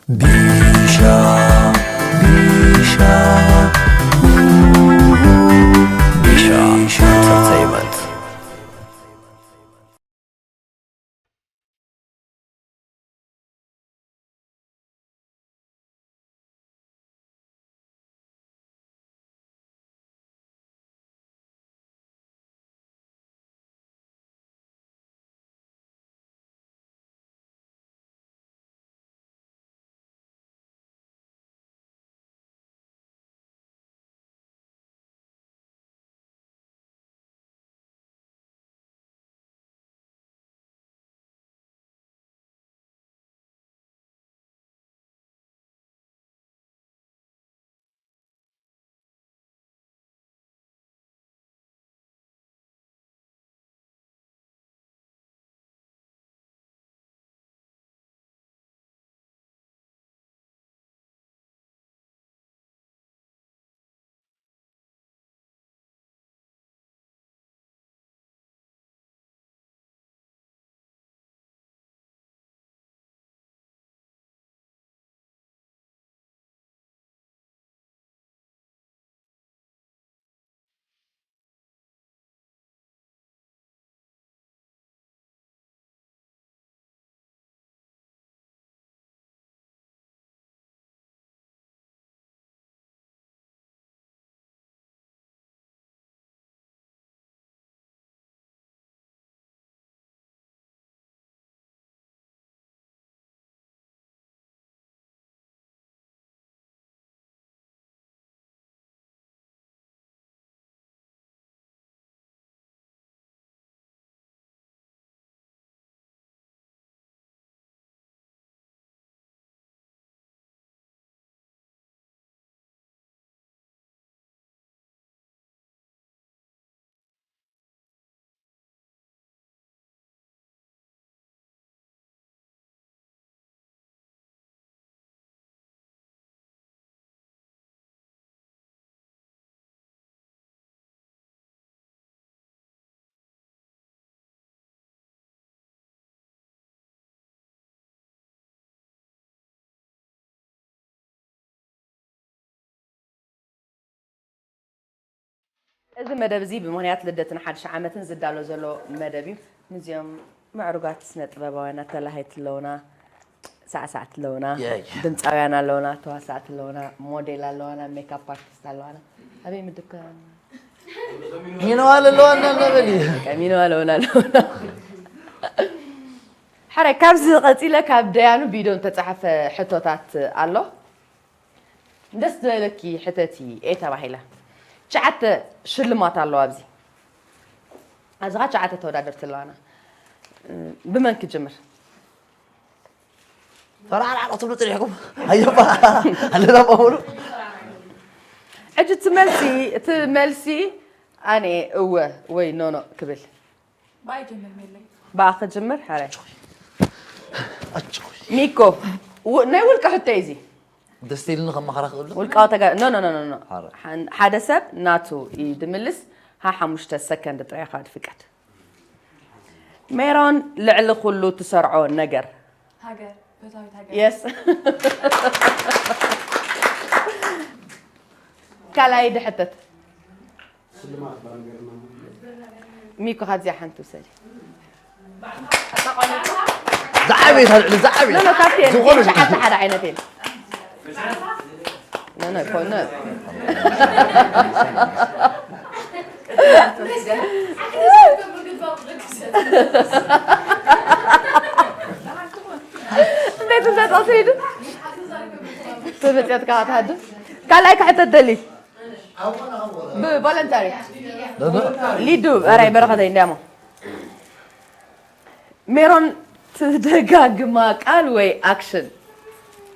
ቢሻ ቢሻ ቢሻ ኢንተርቴይንመንት። እዚ መደብ እዚ ብምኽንያት ልደትን ሓድሽ ዓመትን ዝዳሎ ዘሎ መደብ እዩ። ምስዚኦም ምዕሩጋት ስነ ጥበባውያን ኣተላሃይቲ ኣለውና፣ ሳዕሳዕቲ ኣለውና፣ የይ። ድምፃውያን ኣለውና፣ ተዋሳእቲ ኣለውና፣ ሞዴል ኣለዋና፣ ሜካፕ ኣርቲስት ኣለዋና። ኣበይ ምድካ? ሚነዋል ኣለዋና ነበሊ። ሚነዋል ኣለዋና ኣለውና። ሕራይ፣ ካብዚ ቀፂለ ካብ ደያኑ ቢዶን ተፃሓፈ ሕቶታት ኣሎ። ደስ ዝበለኪ ሕተቲ እየ ተባሂለ። ትሽዓተ ሽልማት ኣለዋ ኣብዚ። ኣብዚ ኸዓ ትሽዓተ ተወዳደርቲ ኣለዋና። ብመን ክጅምር? ተራዕራዕ ክትብሉ ጥሪሕኩም። ኣዮባ፣ ኣለና በሙሉ። ሕጂ እቲ መልሲ፣ እቲ መልሲ ኣነ እወ ወይ ኖኖ ክብል። ብኣይ ጀምር ሜለይ። ብኣ ክጅምር፣ ሕራይ። ኣጆኺ። ሚኮ፣ ው-፣ ናይ ውልቀ ሕቶ እዩ እዚ። ደስ ኢልኒ ከማኽራ ክእሉ። ውልቃዊ ተጋ-፣ ኖ፣ ኖ፣ ኖ፣ ኖ፣ ኖ። ሕራይ። ሓን-፣ ሓደ ሰብ ናቱ እዩ ድምልስ፣ ሃ ሓሙሽተ ሰከንድ ጥራይ ኢኻ ድፍቀድ። ሜሮን ልዕሊ ኩሉ ትሰርዖ ነገር። ሃገር፣ ፈታዊት ሃገር። የስ። ካልኣይ ድሕተት። ሚኮ ካብዚኣ ሓንቲ ውሰዲ። ዝዓበየት ኣልዕሊ፣ ዝዓበየት። ኖ፣ ኖ፣ ካብተን ዝኾነ እተን ትሽዓተ ሓደ ዓይነት እየን። ኖ፣ ኖ፣ ኣይኮነን። እንዴት እንደ ጣሴ ሄዱ? ተመጽያት ካታ ሀዱ ካልኣይ ክሕተት ደሊ። ብቮለንታሪ። ሊዱ፣ ኧረ በረኸተይ እንዲያሞ። ሜሮን ትደጋግማ ቃል ወይ ኣክሽን?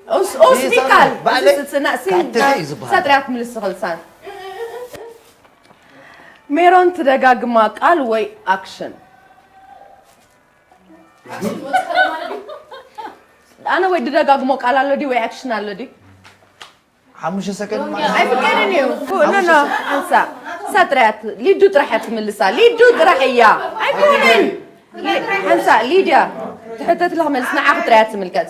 ኡስ፣ ኡስ፣ ይህ ቢቃል። ባዕለይ እዚ ጽና-፣ ሲ-፣ ካትዕ እዩ ዝበሃል። ሰጥርያት ምልስ ኽልሳን። ሜሮን ትደጋግማ ቃል ወይ ኣክሽን? ኣነ ወይ ድደጋግሞ ቃል ኣሎ ድዩ ወይ ኣክሽን ኣሎ ድዩ? ሓሙሽተ ሰከንድ ማለት እዩ። ኣይፍቀድን እዩ። ኖ፣ ኖ፣ ኖ፣ ሓንሳ። ንሳ ጥራይ እያ ት-፣ ሊዱ ጥራሕ እያ ትምልሳ። ሊዱ ጥራሕ እያ። ኣይኮነን። ሊ-፣ ሓንሳ፣ ሊድያ። ትሕተት ለኽ መልስ ንዓኺ ጥራይ እያ ትምልከት።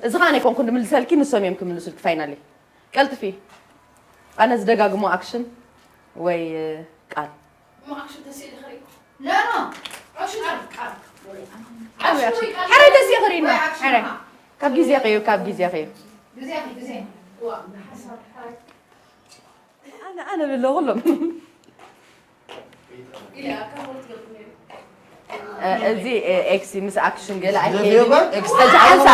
እዚ ኸኣ ኣይኮንኩን ድምልሰልኪ፣ ንሶም እዮም ክምልሱልኪ። ፋይናሊ ቀልጥፊ። ኣነ ዝደጋግሞ ኣክሽን ወይ ቃል። ሕራይ ደስ ይኽሪና። ሕራይ ካብ ግዜ ኸዩ ካብ ግዜ ኸዩ ኣነ ኣነ ብሎ ኩሎም እዚ ኤክሲ ምስ ኣክሽን ገለ ኣይከይድን። ሕጂ ሓንሳ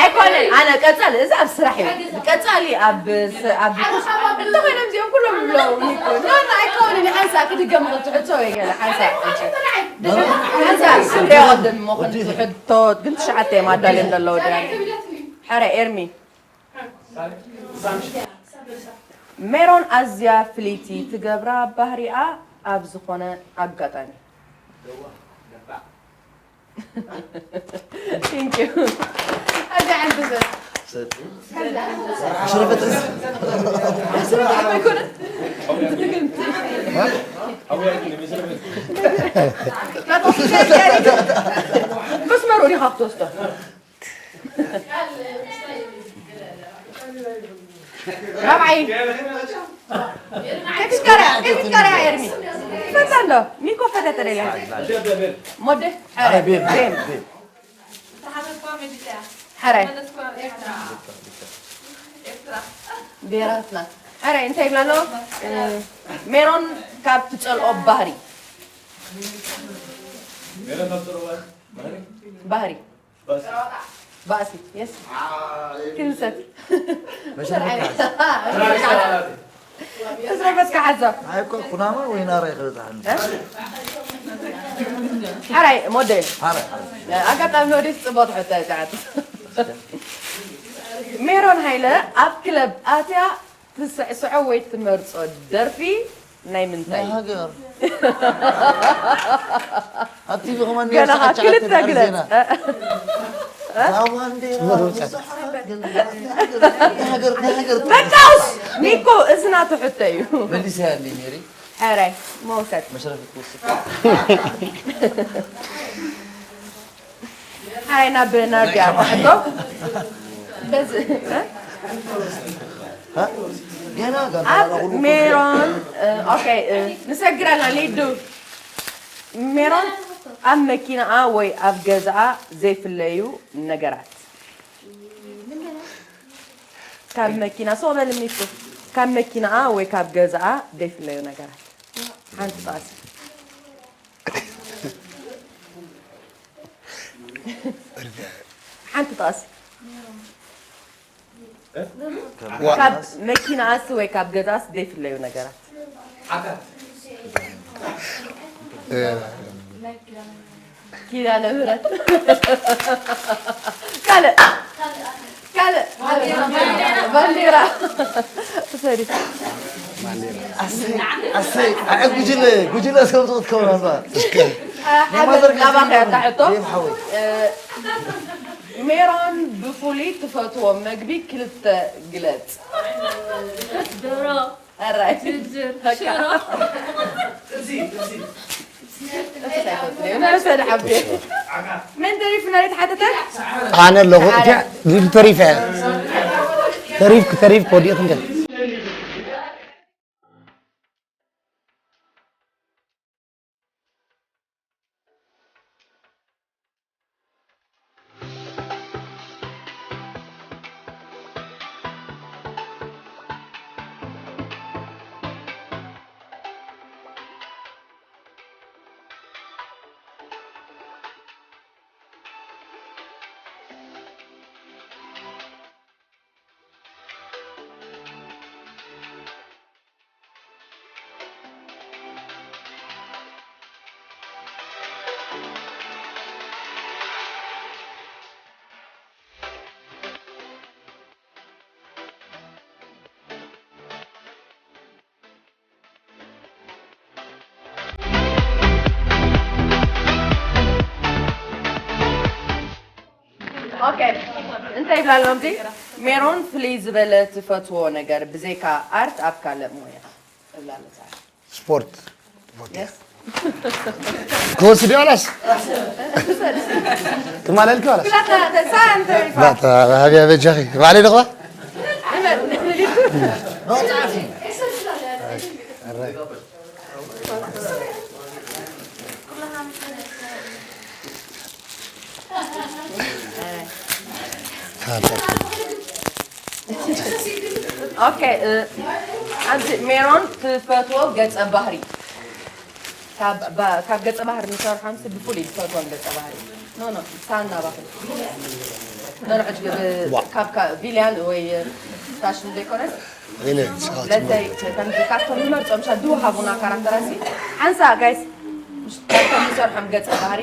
ኣይኮነን። ኣነ ቀጻሊ እዚ ኣብ ስራሕ እዩ። ቀጻሊ ኣብ ስ- ኣብ እንተኾይኖም እዚኦም ኩሎም ይብለውኒ እኮ። ኖ፣ ኖ፣ ኣይከውንን። ሓንሳ ክድገም ትሕቶ ወይ ገለ ሓንሳ። ሓንሳ ስሪያ ቅድም እሞ ክንዲ ሕቶ ግን ትሽዓተ እዮም ኣዳልዮም ዘለዉ ድያ። ሕረ ኤርሚ። ሜሮን ኣዝያ ፍልይቲ ትገብራ ባህሪኣ ኣብ ዝኾነ ኣጋጣሚ። Thank you። ኣዝያ ሓንቲ ሰብ። መስመሩ ዲኻ ክትወስዶ? ራብዓይ። ከፊትካ ርኣ፣ ከፊትካ ርኣ ኤርሚ። ፈታ እንዶ፣ ሚኮ ፈተተ ደለ። ሞደ፣ ሐረ፣ ቤም፣ ቤም። ቤም። ሐረ። ቤራትና። ሐረ፣ እንታይ ይብላ ኣሎ? ሜሮን ካብ ትጸልኦ ባህሪ። ባህሪ። ባእሲ። የስ። ክንሰት። እዝረፈትካ ሓዛ። ኣይ እኮ ኩናማ ወይ ናራ ይኽእል ዝሓን። እ? ሓራይ ሞዴል። ሓራይ፣ ሓራይ። ኣጋጣሚ ወደ ጽቡቕ ትሕቶ እያ ሰዓት። ሜሮን ሃይለ ኣብ ክለብ ኣትያ ትስዕስዖ ወይ ትመርጾ ደርፊ ናይ ምንታይ? ናይ ሃገር። ኣብ ቲቪ ከማን ገና ኔርስ ዓቻ ክልተ ዓተን ግለጽ። ኣርዜና። እዛ ባንዴራ ብዙሓት ገለ ናይ ሃገር፣ ናይ ሃገር፣ ናይ ሃገር። በቃ ውስ፣ ኒኮ፣ እዚ ናቱ ሕቶ እዩ። መሊሰያ እንዴ ሜሪ? ሕራይ፣ መውሰድ። መሽረፊት ክወስድ። ሓይ ናብ ናርድያ ሕቶ። በዚ፣ እ? ገና፣ ገና፣ ኣብ ገና፣ ገና፣ ሜሮን፣ እ፣ ኦኬ፣ እ፣ ንሰግር ኣለና፣ ሊዱ። ሜሮን ኣብ መኪናኣ ወይ ኣብ ገዛኣ ዘይፍለዩ ነገራት። ካብ መኪና፣ ሶ በል ሚስቱ። ካብ መኪናኣ ወይ ካብ ገዛኣ ዘይፍለዩ ነገራት። ሓንቲ ጣስ። ሓንቲ ጣስ። ካብ መኪናኣስ ወይ ካብ ገዛኣስ ዘይፍለዩ ነገራት? እ፣ ኪዳነ ምህረት። ካልእ፣ ካልእ። ባንዴራ። ሰሪ። ኣሰይ፣ ኣሰይ፣ ኣይ፣ ጉጅለ፣ ጉጅለ ሰብ ትኽትከውን ኣባ። ሓበን ናባኻ እያ እታ ሕቶ። እ፣ ሜሮን ብፍሉይ ትፈትዎ መግቢ ክልተ ግለጽ። ደሮ። ኣራይ። ጅርጅር። በቃ። ሽሮ። ነብሰ ደሓቤ። መን ተሪፉ ናይ ተሓተተ? ኣነ ኣለኹ። ሰዓረ። እቲኣ ሊዱ ተሪፈ። ተሪፍክ፣ ተሪፍክ ወዲእክ እንደ። ኦኬ፣ እንታይ ይብላ ኣለምዚ? ሜሮን ፍልይ ዝበለ ትፈትዎ ነገር ብዘይካ ኣርት ኣብ ካልእ ሞያ? እብላ ኣለዛ። ስፖርት ትፈትዎ? የስ። ክወስድ እዩ ዋላስ? ትማለልኪ ዋላስ? ብላታ ተሳን ተሪፋ። ላታ ሃብያ በጃኺ። ባዕለይ ደኽባ? ኦኬ፣ እ፣ ኣብዚ ሜሮን ትፈትዎ ገጸ ባህሪ። ካብ፣ ባ-፣ ካብ ገጸ ባህሪ ንሰርሖም ሲ ብፍሉይ ዝፈትዎም ገጸ ባህሪ። ኖ፣ ኖ፣ ሳና ባኹ። ኖ፣ ኖ፣ ሕጂ ብ-፣ ዋ። ካብ፣ ካብ ቪልያን ወይ ፋሽን ዴኮረስ ኢለ፣ ሰዓት ለተይ፣ ከምዚ ካብቶም ንመርጾም ሻ ድውሃቡና ካራክተራሲ። ሓንሳ፣ ጋይስ፣ ካብቶም ንሰርሖም ገጸ ባህሪ።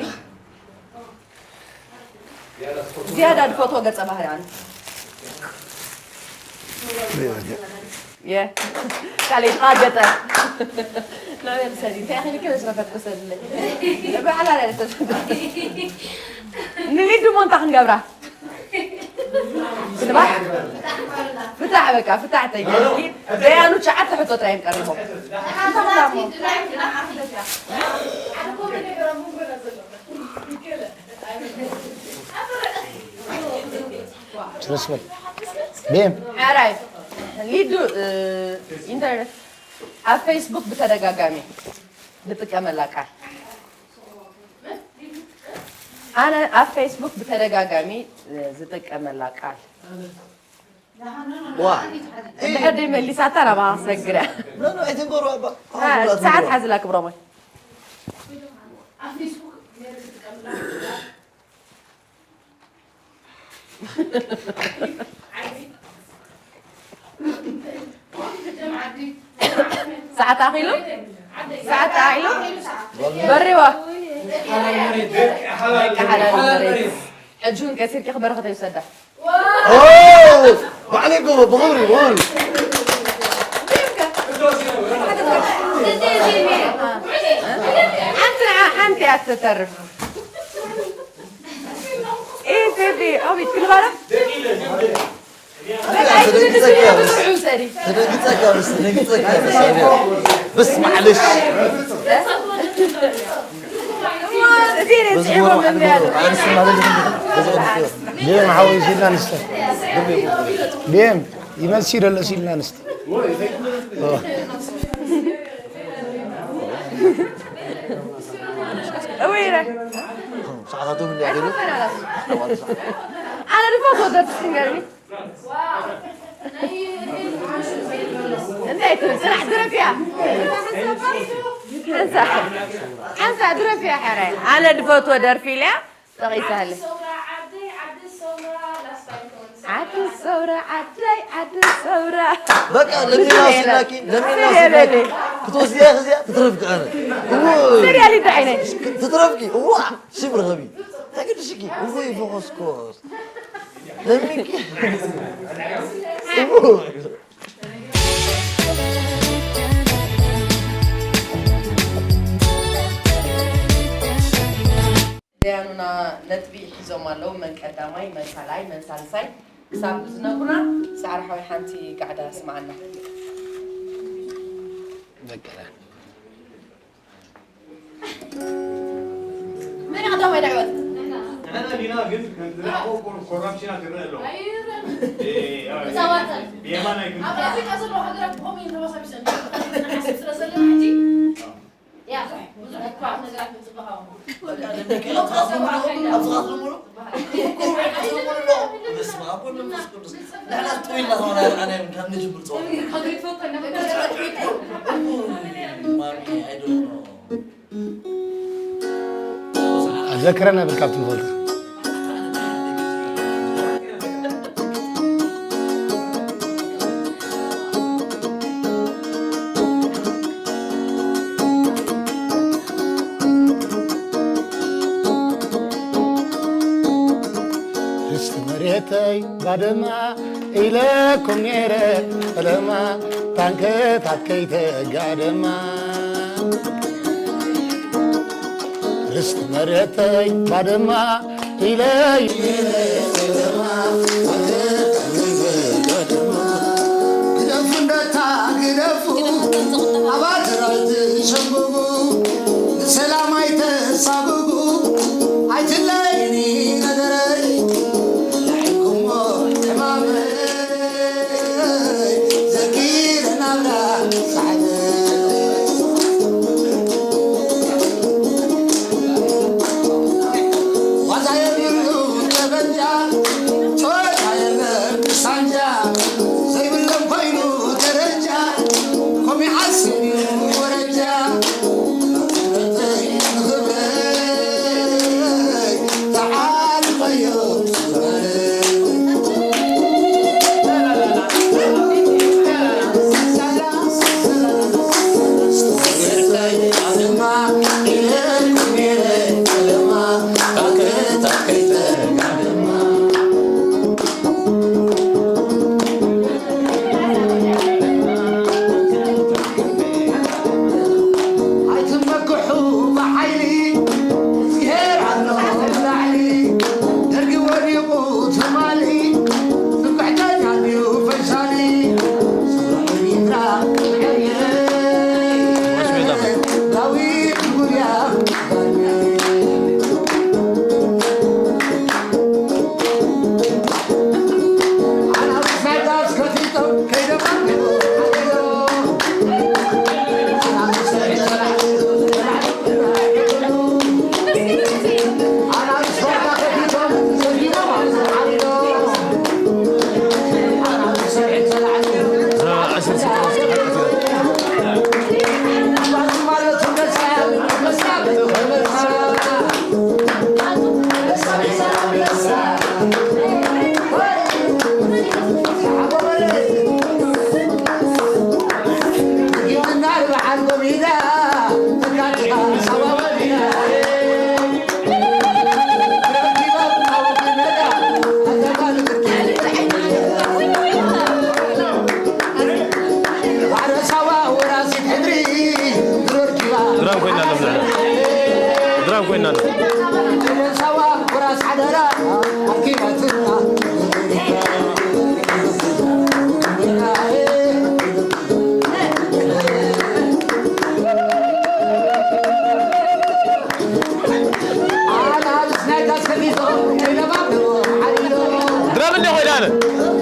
ዝያዳ ዝፈትዎ ገጸ ባህሪ ኣነ። የ። ካልእ ኢኻ ገጠር። ናበይ ክሰዲ? እንታይ ኣኺልኪ መስረፈት ክሰድለይ? በዓል ኣለ ተሰዲ። ንሊዱ ሞ እንታይ ክንገብራ? ክንባዕ? ፍታሕ በቃ፣ ፍታሕ ተይ። ደያኑ ሸዓተ ሕቶ ጥራይ እዮም ቀሪቦም። ስለ ስበል። ቤም። ሕራይ፣ ሊዱ፣ እ፣ ኢንተርኔት ኣብ ፌስቡክ ብተደጋጋሚ ዝጥቀመላ ቃል። ኣነ ኣብ ፌስቡክ ብተደጋጋሚ፣ እ፣ ዝጥቀመላ ቃል። ዋ። እንድሕር ደይ መሊሳታ ናባኻ ክሰግር እያ። ኖ፣ ኖ፣ ኣይትንገሩ ኣባ። እ፣ ሰዓት ሓዝላ ክብሮሞይ። ሰዓት ኣኺሉ? ሰዓት ኣኺሉ? በሪዋ። ደቂ ሓላል መሬት። ሕጂ እውን ቀሲርኪ ክበረኸተ ይውሰዳ። ኦ፣ ባዕለይ ጎቦ፣ ብኽብሪ፣ ብኽብሪ። ሓንቲ፣ ሓንቲ እያ ትተርፍ። ኢቲቪ፣ ኣቤት፣ ክንባላ? ተደንግጸካ፣ ተደንግጸካ፣ ተደንግጸካ፣ በስ፣ ማዕለሽ። እማ፣ እዚ በዚ ጽዒቦም ጎሮ እንድያሉ። ሓደ ጎሮ፣ ሓደ ስማ ለለ፣ በዚ ጎሮ። ቢኤም ሓወይ ሲልና ንስተ። ቢኤም ይመሲ ደሎ ሲልና ንስተ። እወ። እወ፣ ይረ። ሰዓታቶም እንዲያ ገሉ። ኣነ ድማ ተወደድኩ፣ ገርሚ። እንታይ ትብል? ስራሕ ድረፍ እያ። ሓንሳ፣ ሓንሳ ድረፍ እያ፣ ሕራይ። ኣነ ድፈትዎ ደርፊ ኢልያ፣ ጠቒሳለ። ዓዲ ሰውራ፣ ዓዲ ሰውራ፣ ላስታ ይኮን። ዓዲ ሰውራ፣ ዓደይ፣ ዓዲ ሰውራ። በቃ፣ ለሚና ስለ ወሲድናኪ፣ ለሚና ስለ ወሲድናኪ። ክትወስድያ፣ ከዚያ ትትረፍኪ ኣነ። እዎ። ስርያ ሊዳ ዓይነይ። ትትረፍኪ፣ እዋ፣ ሽም ርኸቢ። ተገድሽኪ፣ እዎ፣ ይፈኾስኮስ። ለሚንኪ። እዎ። ደያኑና ነጥቢ ሒዞም ኣለዉ። መን ቀዳማይ፣ መን ካልኣይ፣ መን ሳልሳይ ክሳብ ዝነግሩና፣ ሳዕሪ ሓወይ ሓንቲ ጋዕዳ ስምዓና። በቃ። መን እዩ ቀዳማይ ደዕወት? ንሕና ዲና ግን ከምቲ ዝረኣኹ ኮር-፣ ኮራፕሽናት ይረአ ኣሎ። ኣይረኣን። እ፣ ኣብ ብየማናይ ግን ኣብ ኣፍሪቃ ዘለዋ ሃገራት ብኸምኡ እየን ተመሳቢሰን። ንሓስብ ስለ ዘለና ሕጂ፣ ያ፣ ብዙሕ እኳ ነገራት ምጽባሃው። በቃ፣ ደቂ ኣብ ዝኻትሉ፣ ኣብ ዝኻትሉ ሙሉ፣ በስመ ኣብ ወወልድ ወመንፈስ ቅዱስ። ንሕና ጠው ኢልና ከማን ኣይረኣናዮምን ካብ ንጅምር ጸወታ። ማሚ፣ I don't know። ኣዘክረና ብል ካብቲ ንፈልጦ። ርስቲ መሬተይ ባድማ ኢለኩም ነይረ ፈለማ ታንክታት ከይተጋደማ። ርስቲ መሬተይ ባድማ ኢለይ ግደፉ እንደታ ግደፉ ኣባትራት ሸንጎጉ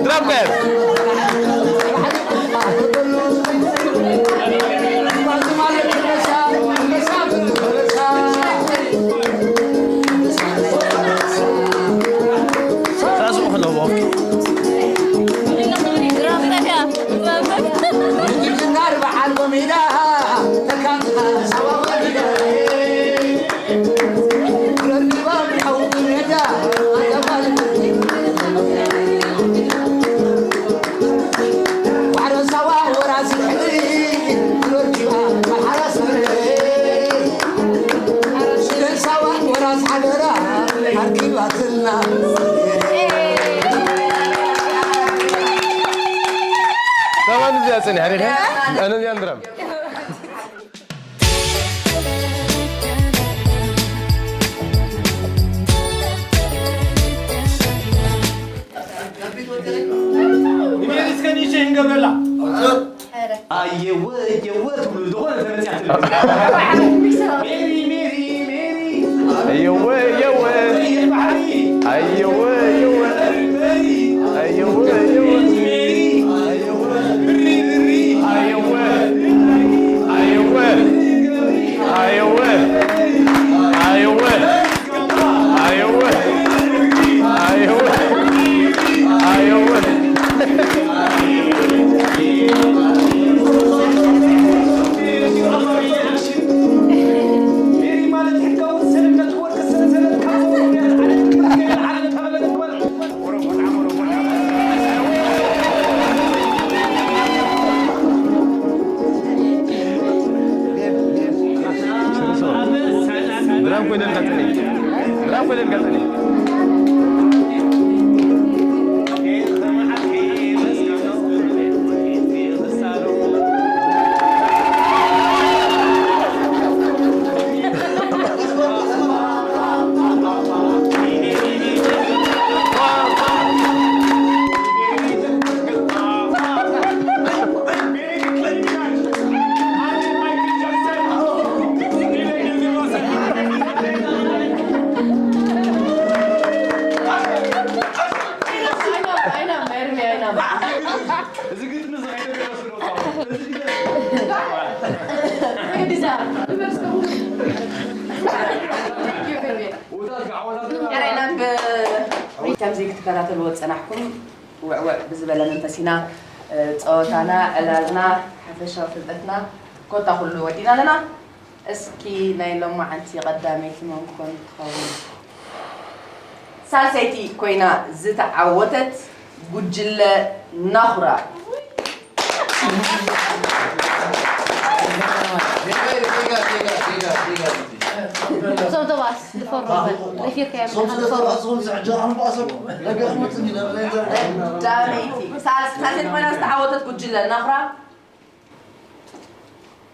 ድራምበር። ሳስኡ ከለዎ። ድራምበር እያ። ድራምበር። ከማን እዚኣ ጸኒሓ ሪኻ? ኣነ እዚኣ ንድረም። ንሜሪ እስከ ንእሽተይ ክንገብረላ። ኣየወ፣ ኣየወ ትብሉ ዝኾነ ተመጽያ ትብሉ። ሜሪ፣ ሜሪ፣ ሜሪ። ኣየወ፣ ኣየወ። ሜሪ ባሕሪ። ኣየወ፣ ኣየወ። ሜሪ፣ ሜሪ። ኣየወ፣ ኣየወ። ሜሪ፣ ሜሪ። ኣየወ፣ ኣየወ። ኣየወ። ኣየወ። ኣየወ። ኣየወ። ድራም ኮይነ ንቀጽል። ድራም ኮይነ ንቀጽል። ከምዚ ክትከታተልዎ ዝጸናሕኩም ውዕውዕ ብዝበለ መንፈስ ኢና፣ እ፣ ጸወታና፣ ዕላልና፣ ሓፈሻዊ ፍልጠትና፣ ኮታ ኩሉ ወዲና ኣለና። እስኪ ናይ ሎማዓንቲ ቀዳመይቲ መን ኮን ትኸውን? ሳልሰይቲ ኮይና ዝተዓወተት ጉጅለ ናኹራ። Som Thomas, de Forroba. De vier keer. Som Thomas, som John Pasok. ቀዳመይቲ ሳልሰይቲ ኮይና ዝተዓወተት ጉጅለ ናኹራ።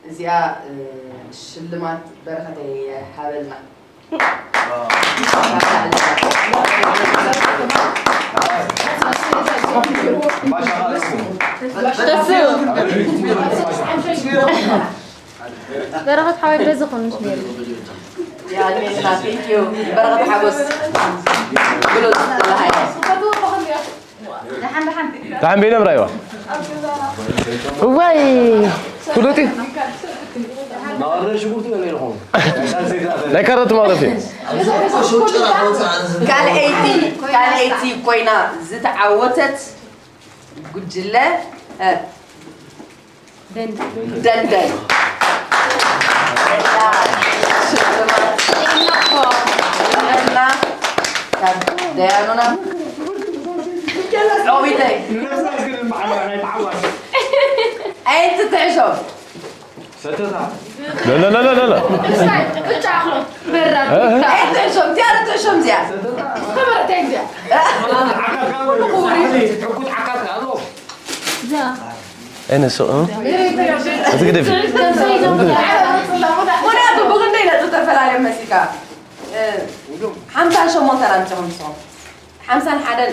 እዚኣ፣ እ፣ ሽልማት በረኸተይ ሃበልና። በረኸት ሓወይ በዚ ኮንሽ ነይሩ። ያ፣ ኔና፣ thank you። በረኸት ሓጎስ። ብሉጽ፣ ተባሃይ። ደሓን ቤሎም ራይዋ። እዋይ፣ ፍሉጥ እዩ። ናይ ካሮት መቕረፊ። ካልኣይቲ፣ ካልኣይቲ ኮይና ዝተዓወተት ጉጅለ፣ እ፣ ደንደን። ሽልማት ካብ ደያኑና። ዖቢተይ። ኣይትትዕሾም። ሰተታ። لا، لا، لا، لا، لا، لا. ብቻ ኣኽሎ በራድ። እ? ኣይትዕሾም፣ እዚኣ ትዕሾም እዚኣ። ተመረተይ እዚኣ። ሕኩት ዓካት ኣሎ። እዛ። ኣይነስኦ። እቲ ግደፊ። ምኽንያቱ ብኽንደይ ነጥቢ ተፈላለዮም መሲልካ? እ፣ ሓምሳን ሸሞንተን ኣምጺኹም ንስኹም። ሓምሳን ሓደን።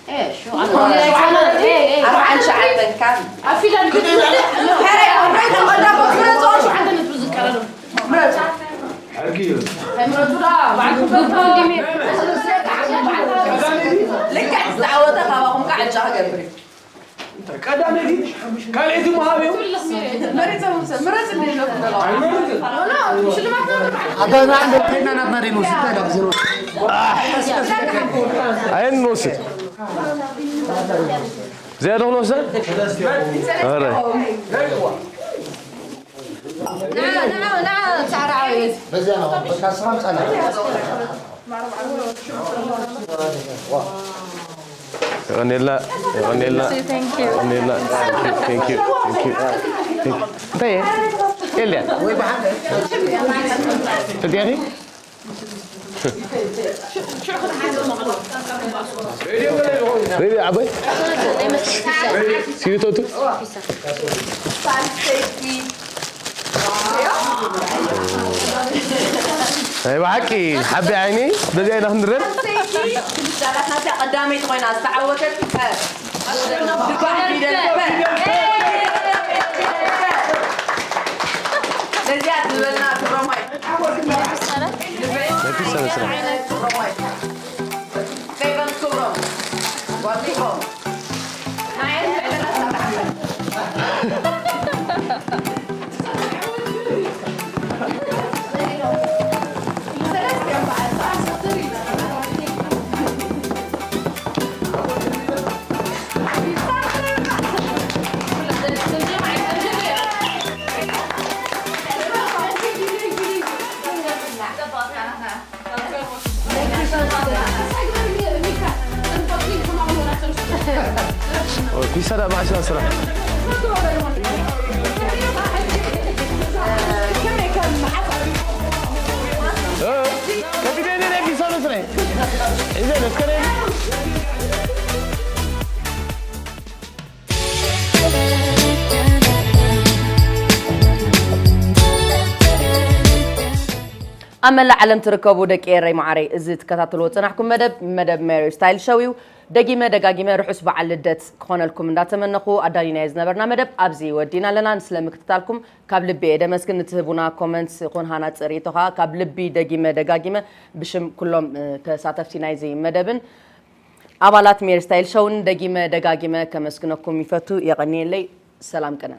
እ፣ ሹ፣ ኣርባዓን ሸዓተን ካብ ኣብ ፊደል ግን ሕራይ ምረጹ፣ ቀዳሞት ምረጹ። ሸዓተ ነጥቢ ዝቀረሉ። ምረጹ። ሕጊ እዩ። ኣይምረጹ ዳ፣ ባዕልኩም ግቡን ድሜ። ልክዕ ዝዓወተ ካባኹም ከዓ ዕጫ ክገብር እዩ። ቀዳመይቲ ካልኣይቲ ምሃብ እዩ። መሪጾም ሰብ ምረጽ እንደ ኢሎም ሽልማት ነው። ኣባና እንደ ቴና ናትና ዲኖ ስታይ ዳብ ዝሮ ኣይንወስድ። ዝያዳ ክንወስድ? ኧረ። ንዓ ንዓ ንዓ ጻዕራ ዓብየት በዚያ ነው በቃ ስራ ምጻና የቐኔልና የቐኔልና የቐኔልና። Thank you, thank you, thank you. እንታይ እየ? ኤልያ እዲያኺ? ሬድዮ ዓባይ ሲሪቶቱ ናይ ብሓቂ ሓቢ ዓይኒ በዚ ዓይና ክንድረር ቀዳመይቲ ኮይና ዝተዓወተት ድባዕ ፊደል ክበ ነዚኣ ዝበልና ትሮማይ ናይ ፒሳ መስርሕ ትሮማይ ፌቨን ክብሮም ጓል ክብሮም ፒሳ ዳ ማዕሻ ስራሕ ከቢደኒ ናይ ፒሳ መስርሒ እዘን እስከ ኣብ መላእ ዓለም ትርከቡ ደቂ ኤረይ መዓረይ፣ እዚ ትከታተልዎ ዝጸናሕኩም መደብ፣ መደብ ሜሪ ስታይል ሾው እዩ። ደጊመ ደጋጊመ ርሑስ በዓል ልደት ክኾነልኩም እንዳተመነኹ፣ ኣዳሊናዮ ዝነበርና መደብ ኣብዚ ወዲእና ኣለና። ንስለ ምክትታልኩም ካብ ልቢ እየ ደመስግን። ንትህቡና ኮመንትስ ይኹን ሃናጺ ርእይቶ ኸኣ ካብ ልቢ ደጊመ ደጋጊመ ብሽም ኩሎም፣ እ፣ ተሳተፍቲ ናይዚ መደብን ኣባላት ሜሪ ስታይል ሾውን ደጊመ ደጋጊመ ከመስግነኩም ይፈቱ። የቐንየለይ። ሰላም ቅነ።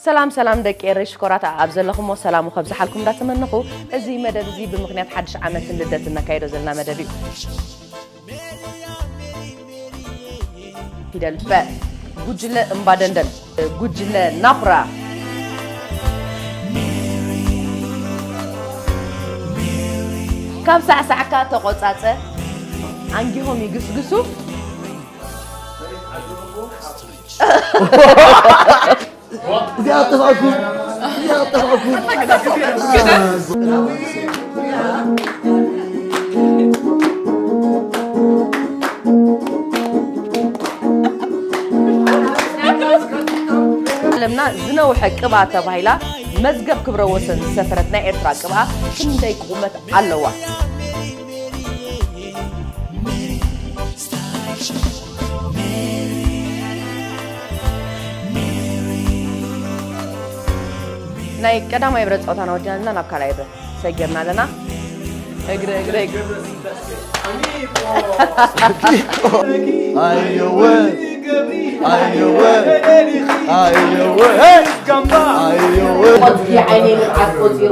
ሰላም ሰላም ደቂ ኤረይ ሽኮራት ኣብ ዘለኹሞ ሰላሙ ከብዝሓልኩም እንዳተመነኹ፣ እዚ መደብ እዚ ብምኽንያት ሓድሽ ዓመትን ልደትን ነካይዶ ዘለና መደብ እዩ። ፊደል በ ጉጅለ እምባ ደንደን ጉጅለ ናኹራ ካብ ሳዕሳዕካ ተቖጻጸ ኣንጊሆም ይግስግሱ። እዚኣ ጠፋእኩ እዚኣ ጠፋእኩ ዓለምና ዝነውሐ ቅብኣት ተባሂላ መዝገብ ክብረ ወሰን ዝሰፈረት ናይ ኤርትራ ቅብኣ ክንደይ ቁመት ኣለዋ? ናይ ቀዳማይ ብረ ጸወታና ወዲና ኣለና፣ ናብ ካልኣይ ብረ ሰጊርና ኣለና። እግረ እግረ እግረ ኣየወ ኣየወ ኣየወ ኣየወ ቆጽሊ ዓይነይ ንብዓት ቆጺሩ